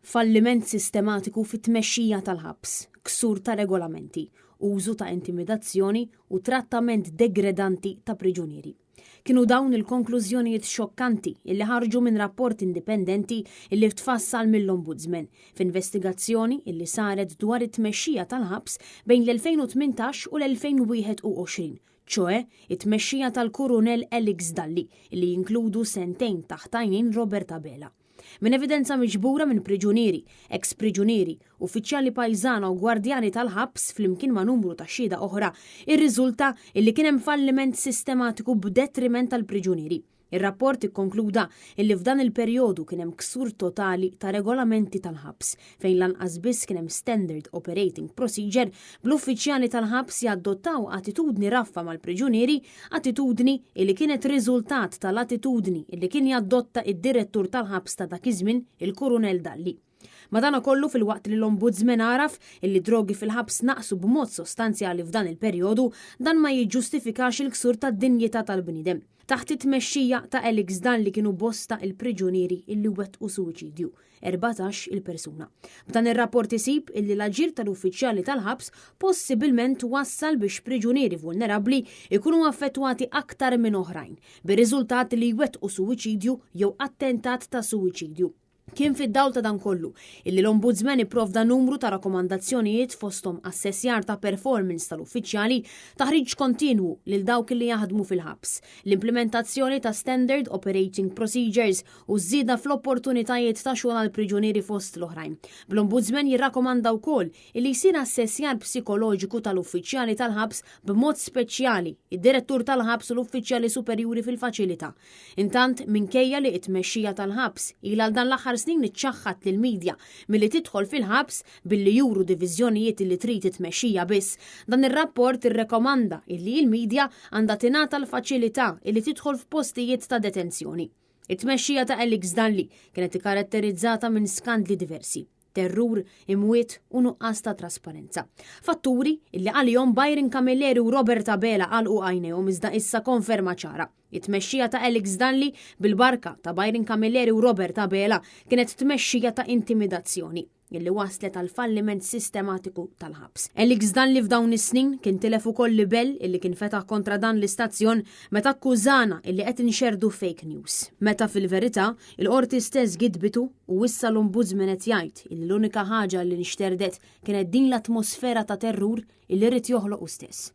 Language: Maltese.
Falliment sistematiku fit-tmexxija tal-ħabs, ksur ta' regolamenti, użu ta' intimidazzjoni u trattament degredanti ta' priġunieri. Kienu dawn il-konklużjonijiet xokkanti illi ħarġu minn rapport indipendenti illi tfassal mill-Ombudsman f'investigazzjoni illi saret dwar it-tmexxija tal-ħabs bejn l-2018 u l-2021, ċoe it-tmexxija tal-Kurunell Alex Dalli illi jinkludu sentejn taħt għajnejn Robert Abela. Minn evidenza miġbura minn priġunieri, eks-priġunieri, uffiċjali pajżana u gwardjani tal-ħabs flimkien ma' numru ta' xhieda oħra, irriżulta illi kien hemm falliment sistematiku b'detriment tal-priġunieri. Ir-rapport ikkonkluda illi f'dan il-perjodu kien hemm ksur totali ta' regolamenti tal-ħabs, fejn lanqas biss kien hemm Standard Operating Procedure, bl-uffiċjali tal-ħabs jaddottaw attitudni raffa mal-priġunieri, attitudni illi kienet riżultat tal-attitudni illi kien jaddotta id-direttur tal-ħabs ta' dak iż-żmien, il-Kurunell Dalli. Madanakollu filwaqt li l-Ombudsman għaraf illi drogi fil-ħabs naqsu b'mod sostanzjali f'dan il-perjodu, dan ma jiġġustifikax il-ksur tad-dinjità tal-bniedem. Taħt it-tmexxija ta' Alex Dalli kienu bosta il-priġunieri illi wettqu suwiċidju, 14 il-persuna. B'dan ir-rapport isib illi l-aġir tal-uffiċjali tal-ħabs possibilment wassal biex priġunieri vulnerabbli jkunu affettwati aktar minn oħrajn, bir-riżultat li jwettqu suwiċidju jew attentat ta' suwiċidju. Kien fid-dawl ta' dan kollu illi l-Ombudsman ipprovda numru ta' rakkomandazzjonijiet fosthom assessjar ta' performance tal-uffiċjali, taħriġ kontinwu lil dawk li jaħdmu fil-ħabs, l-implimentazzjoni ta' Standard Operating Procedures u ż-żieda fl-opportunitajiet ta' xogħol għall-priġunieri fost l-oħrajn. Bl-Ombudsman jirrakkomanda wkoll illi jsir assessjar psikoloġiku tal-uffiċjali tal-ħabs b'mod speċjali id-direttur tal-ħabs u l-uffiċjali superjuri fil-faċilità. Intant, minkejja li t-tmexxija tal-ħabs ilha għal dan l-aħħar snin iċċaħħad lill-media milli tidħol fil-ħabs billi juru diviżjonijiet illi trid it-tmexxija biss, dan ir-rapport irrekomanda illi l-media għandha tingħata l-faċilità illi tidħol f'postijiet ta' detenzjoni. It-tmexxija ta' Alex Dalli kienet ikkaratterizzata minn skandli diversi terrur, imwiet u nuqqas ta' trasparenza. Fatturi illi għalihom Byron Camilleri u Robert Abela għalqu għajnejhom iżda issa konferma ċara. It-tmexxija ta' Alex Dalli bil-barka ta' Byron Camilleri u Robert Abela kienet tmexxija ta' intimidazzjoni illi waslet għal falliment sistematiku tal-ħabs. Alex Dalli f'dawn is-snin kien tilef ukoll libell illi kien fetaħ kontra dan l-istazzjon meta akkużana illi qed inxerdu fake news. Meta fil-verità, il-qorti stess gidbitu u issa l-Ombudsman qed jgħid illi l-unika ħaġa li nxterdet kienet din l-atmosfera ta' terrur illi ried joħloq hu stess.